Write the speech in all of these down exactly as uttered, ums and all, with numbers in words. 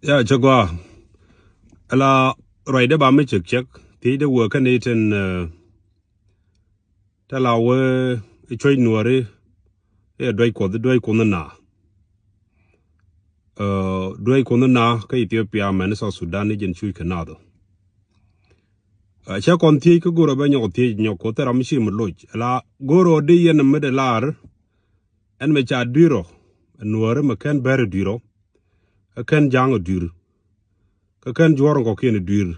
Ya cɛ gɔaa. Ala ruacdɛ ba mi cek cek thiecdɛ wee kä ni tin, eh, tɛ la wee cuec nuɔri iɛ duec kuɔth, duec kuɔth ni na. Eh, duec kuɔth ni na kä Ethiopia mɛn South Sudan ni jin cuc kɛ nath ɔ. Eh, cɛ kɔn thiec kä go̱rɔ bɛ nyɔk thiec nyɔk kuɔth ram ci mi loc. Ala go̱rɔ di yɛn mi de lar ɛn mɛ ca duirɔ nuɔri mɛ kɛn bɛr duirɔ. Kä kɛn ja̱a̱ŋ ɛ dui̱r. Kä kɛn juɔ̱ɔ̱r in kɔ̱kiɛn ɛ dui̱r.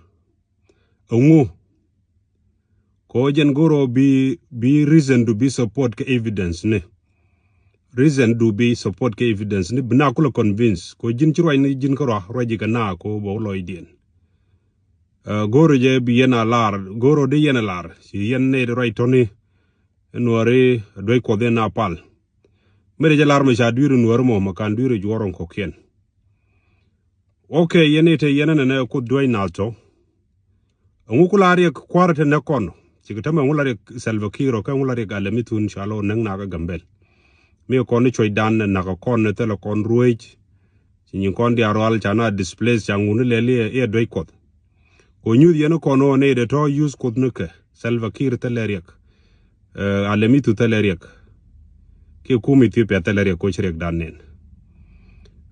Ɛŋu? Kɛ ɣöö jɛn go̱rɔ bi, bi reason du bi support kɛ evidence ni. Reason du bi support kɛ evidence ni bi na kulɛ convince kɛ ɣöö ji̱n ci ruac ni ji̱n kä ruac, ruac ji̱ kɛ na kɛ ɣöö bɛ wä lɔcdiɛn. Eh, go̱rɔ jɛ bi yɛn a lar, go̱rɔ di yɛn a lar ci yɛn nɛy di ruac tɔ̱ni. Nuɔri duec kuɔth in a pal. Mëë dee jɛ lar mɛ ca dui̱r nuɔri mɔ mɛ kan dui̱r juɔ̱ɔ̱r in kɔ̱kiɛn. Ok, yɛn i̱ te yɛn ɛnɛnɛ kuoth duec nath tɔ. Ɛŋu ku la riɛk kua̱r te näk kɔn? Cikɛ tämɛ ɛŋu la riɛk Salva Kiir ɔ kä ɛŋu la riɛk Alemi Thun Cual ɔ näk nakä Gambɛl. Mi kɔn ni cuɔcdan näk kɔn ni thilɛ kɔn ruëëc. Ci nyin kɔn diaal rual ca na displace ca ŋun ni lɛl iɛ duec kuɔth. Kɛ nyuth yɛn kɔn ɔ ni dee tɔ use kuoth ni kɛ Salva Kiir thilɛ riɛk. Eh, Alemi Thun thilɛ riɛk. Kiɛ kum Ethiopia thilɛ riɛk ko ci riɛkdan nɛn.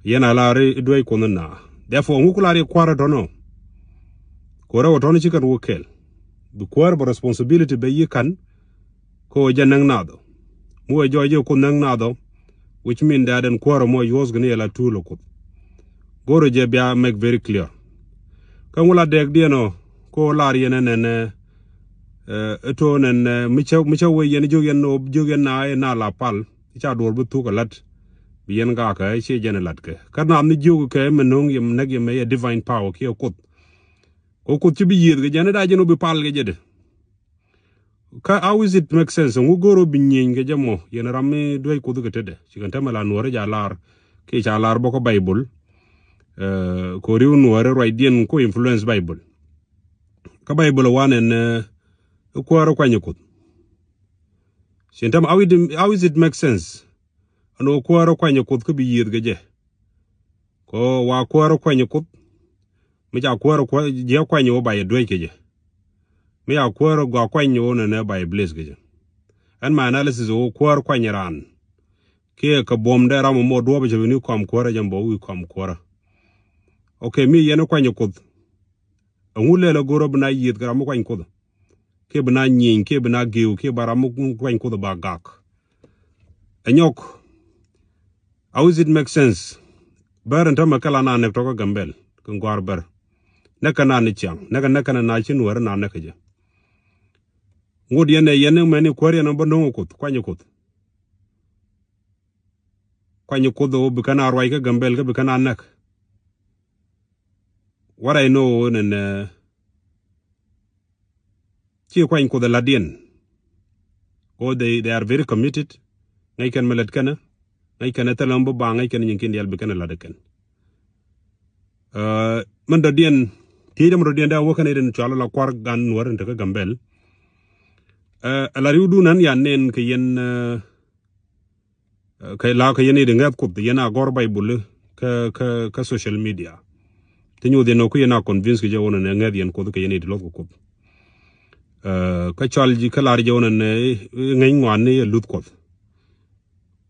Yɛn a lar i̱ duec kuɔth ni na. Therefore ŋu ku la riɛk kua̱r tɔnɔ. Kɛ rɛw tɔnɔ ci kɛn wä kɛl. Bi kuäär bɛ responsibility bɛ yi ka̱n. Kɛ ɣöö jɛ näk nath ɔ. Mi wee jɔɔc jɛ kuoth näk nath ɔ. Which mean that ɛn kuäär ɛmɔ yuɔ̱ɔ̱th kɛ ni yɛ la tuul ɔ kuoth. Go̱rɔ jɛ bia make very clear. Kä ŋu la dɛɛkdiɛn ɔ kɛ ɣöö lar yɛn ɛnɛnɛ, eh, ɛ to̱o̱n ɛn, eh, mi cä, mi cä wee yɛn jiök yɛn ɔ jiök yɛn na ɛ na la pal. Ca duɔ̱ɔ̱r bi thuk ɛ la̱t. Bi yɛn gakä ɛ ciɛ jɛn ɛ la̱t kɛ kä nath ni jiök kɛ mɛ no̱o̱ŋ yɛ näk yɛ mɛ yɛ divine power kiɛ kuoth. Kɛ kuoth ci bi yiëëth kɛ jɛn ɛ da jɛn ɔ bi pal kɛ jɛ dee. Kä how is it make sense? Ŋu go̱o̱r ɔ bi nyieny kɛ jɛ mɔ yɛn ram mi duec kuoth kɛ tetdɛ ci kɛn tämɛ la nuɔri ca lar. Kiɛ ca lar bä kä Bible. Eh, kɛ riw nuɔri ruacdiɛn ku influence Bible. Kä Bible wan ɛn, eh, kuäär kuany kuoth. Ci kɛn tämɛ how it, how is it make sense? Ɛn ɣöö kuäär kuany kuoth kä bi yiëëth kɛ jɛ. Kɛ ɣöö wa kuäär kuany kuoth. Mi ca kuäär jiɛ kuany ɣöö ba yɛ duec kɛ jɛ. Mi ca kuäär gɔaa kuany ɣöö nɛnɛ ba yɛ bless kɛ jɛ. Ɛn my analysis ɣöö kuäär kuany raan. Kiɛ kɛ buɔ̱m dee ram mɔ duɔ̱ɔ̱p cɛ bi ni kɔam kuäärä jɛ bä wi̱i̱ kɔam kuäärä. Ok, mi yɛn kuany kuoth. Ɛŋu lɛl ɛ go̱rä bi na yiëëth kɛ ram mi kuany kuoth. Kiɛ bi na nyieny kiɛ bi na gi̱i̱w kiɛ ba ram mi kuany kuoth ba gak. Ɛ nyɔk. How is it make sense? Bɛr in tämɛ kɛ la na näk tɔkä Gambɛl kɛ gua̱a̱r bɛr. Näk kɛ na ni ciaŋ näk kɛ näk kɛ na na ci nuäär na näk kɛ jɛ. Ŋot yɛn ɛ yɛn ni mɛn ni kuäär yɛn bä no̱o̱ŋ kuoth kuany kuoth. Kuany kuoth ɔ bi kɛn a ruac kä Gambɛl kä bi kɛn a näk. What I know nɛn, eh, ci kuany kuoth ɛ la̱tdiɛn. Ko they, they are very committed. Ŋäc kɛn mi lät kɛn ŋäc kɛn ɛ thilɛ mi bi baaŋ ŋäc kɛn nyin kin diaal bi kɛn ɛ la̱t ɛ kɛn. Eh, min dɔ̱diɛn thiec däm dɔ̱diɛn dee a wä kɛn ɛ rin cual la kua̱r gan nuɔr in tekä Gambɛl. Eh, ɛ la riwdun ɣän yan nɛn kɛ yɛn, eh, Eh, kɛ la kɛ yɛn i̱ di ŋɛth kuoth yɛn a gɔr Baibul kä, kä, kä social media. Ti nyuuth yɛn ɔ ku yɛn a convince kɛ jɛ wä nɛ ŋɛth yɛn kuoth kɛ yɛn i̱ di luɔth kɛ kuoth. Eh, kä cual ji̱ kä lar jɛ wä nɛ ŋäc ŋuan ni yɛ luth kuoth.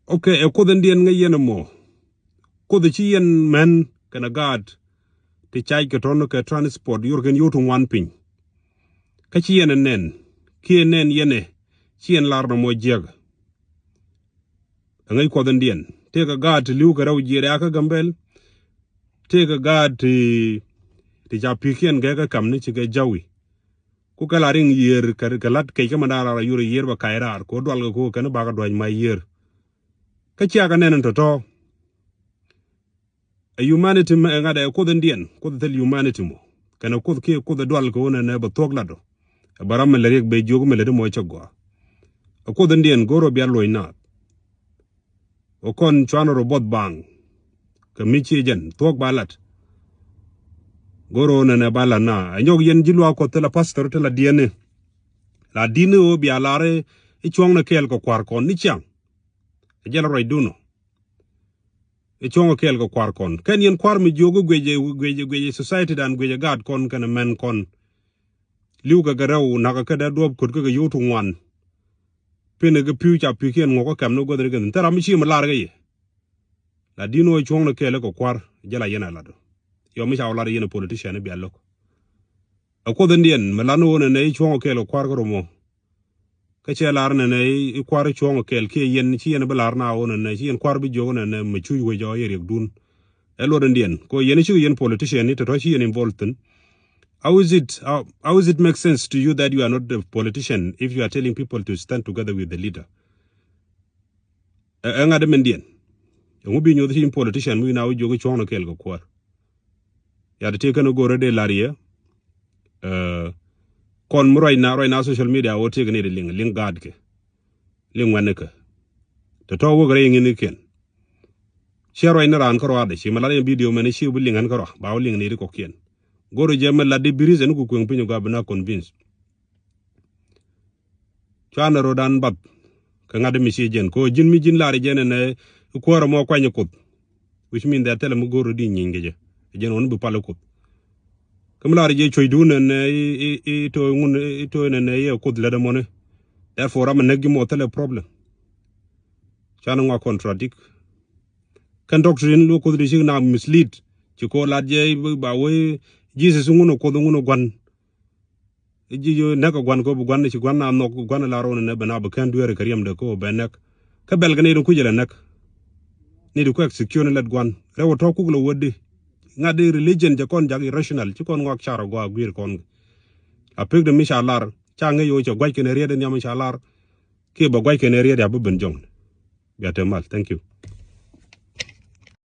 Ok, ɛ kuoth in diɛn ŋäc yɛn ɛmɔ. Kuoth ci yɛn mɛn kɛnɛ gaat ti cac kɛ tɔn kɛ transport yor kɛn yo̱o̱ ti ŋuan piny. Kä ci yɛn ɛ nɛn kiɛ nɛn yɛn ɛ ci yɛn lar nɔmɔ jiäk. Ɛ ŋäc kuɔth in diɛn tëëkɛ gaat ti li̱w kɛ rɛw jiɛɛr ya kä Gambɛl. Tëëkɛ gaat ti, ti ca pi̱kiɛn gɛ kä kam ni ci gɛ jawi. Ku kɛ la riŋ yiër kɛ, kɛ la̱t kec kä mɛ da̱a̱ lar a yur yiër bɛ kac raar kɛ ɣöö dual kɛ kɛ ɣöö kɛn bakä dua̱c mac yiër. Kä ciakɛ nɛn in tɔ̱tɔ̱. Ɛ humanity mɛ ɛ ŋa̱t ɛ kuoth in diɛn kuoth thil humanity mɔ. Kɛnɛ kuoth kiɛ kuoth ɛ dual kɛ ɣöö nɛnɛ bɛ thuɔ̱k lat ɔ. Ɛ bɛ ram mi lɛ riɛk bɛ jiök mi lɛ di mɔ cɛ gɔaa. Ɛ kuoth in diɛn go̱o̱r ɔ bia luɔ̱c naath. Ɛ kɔn cuanɛ rɔ buɔth baaŋ. Kɛ mi ci jɛn thuɔ̱k ba lat. Go̱o̱r ɔ nɛnɛ ba lat na ɛ nyɔk yɛn ji̱ luaak kuɔth thilɛ pastor thilɛ diɛni. La di̱n ɣöö bia lar i̱ cuɔ̱ŋnɛ kɛɛl kɛ kua̱r kɔn ni ciaŋ. Ɛ jɛn ruacdun ɔ. Ɛ cuɔ̱ŋ ɛ kɛɛl kɛ kua̱r kɔn. Kɛn yɛn kua̱r mi jiök i̱ guic ɛ, guic ɛ, guic ɛ society dan, guic ɛ gaat kɔn kɛnɛ mɛn kɔn. Li̱w kɛ kɛ rɛw, nakä kɛ dee duɔ̱ɔ̱p, kut kɛ kɛ yio̱w ti ŋuan. Pin ɛ kɛ pi̱w, ca pi̱kiɛn ŋuɔk kä kɛm ni guäth ni kɛn. Thil ram mi ci mi lar kɛ yɛ. La di̱n wä cuɔ̱ŋ ni kɛɛl kɛ kua̱r, jɛ la yɛn a lat. Yɔ mi ca wä lat yɛn ɛ politician i̱ bia lo̱k. Ɛ Kuoth in diɛn, mi lan wä nɛnɛ i̱ cuɔ̱ŋ ɛ kɛɛl kɛ kua̱r kä rom wä. Kä cɛ lar nɛnɛ i̱, i̱ kua̱r i̱ cuɔ̱ŋ ɛ kɛɛl kiɛ yɛn, ci yɛn bi lar na wä nɛnɛ, ci yɛn kua̱r bi jiök nɛnɛ, mi cuc wec ɔ yɛ riɛkdun. Ɛ luɔt in diɛn. Kɛ yɛn i̱ cikɛ yɛn politician i̱ tɔ̱tɔ̱ ci yɛn involved thi̱n. How is it, how, how is it make sense to you that you are not a politician if you are telling people to stand together with the leader? Ɛ, ɛ ŋa̱t min diɛn. Ɛŋu bi nyoth ci politician mi na wä jiök i̱ cuɔ̱ŋ ni kɛɛl kɛ kuäär. Ya ti tëë kɛn go̱o̱rä dee lar yɛ. Ɛ, kɔn mi ruac na, ruac na social media wä tëë kɛ ni di liŋ, liŋ gaat kɛ. Liŋ wɛn ni kɛ. Tɛ tɔ̱ wek rɛy ŋi̱n kiɛn. Ciɛ ruac ni raan kä ruaadɛ, ci mi lat yɛn video mɛn ci bi liŋ ɣän kä rua, ba wä liŋ ni di kɔkiɛn. Go̱o̱rä jɛ mi lat di bi reason ku kueŋ piny gua bi na convince. Cuanɛ ro̱dan bath kɛ ŋa̱t mi ci jɛn. Kɛ ji̱n mi ji̱n lar jɛn ɛnɛ kuäärä mɔ kuany Kuoth. Which mean that thilɛ mi go̱o̱r di nyiny kɛ jɛ. Jɛn ɣän bi pal Kuoth. Kä mi lar jɛ cuɔ̱cdun ɛnɛ i̱, i̱, i̱ to̱ ŋun, i̱ to̱ ɛnɛ i̱ Kuoth lät ɛmɔni. Therefore ram ɛ näk ji̱ mɔ thilɛ problem. Cuanɛ ŋɔak contradict. Kɛn doctrine lu Kuoth di cik na mislead. Ci kɛ lat jɛ ba wee Jesus ŋun ɛ Kuoth ŋun ɛ gua̱n. Ji̱ ji̱ näk kɛ gua̱n kɛ bi gua̱n ci gua̱n na nhɔk gua̱n la ro̱n nɛ bɛ na bɛ kɛn dueer kɛ riɛmdɛ kɛ bɛ näk. Kä bɛl kɛ ni di kuc lɛ näk. Ni di kuɛk secure ni lɛt gua̱n. Rɛw tɔ̱ kuk lɛ wädi. Ŋa̱t di religion jɛ kɔn jak irrational. Ci kɔn ŋɔak car gɔaa guiir kɔn. A pek de mi ca lar. Ca ŋäc yo̱ cɛ gua̱c kɛn riet in yam ca lar. Kiɛ bɛ gua̱c kɛn riet ya bi ben jɔŋ. Bia te mal. Thank you.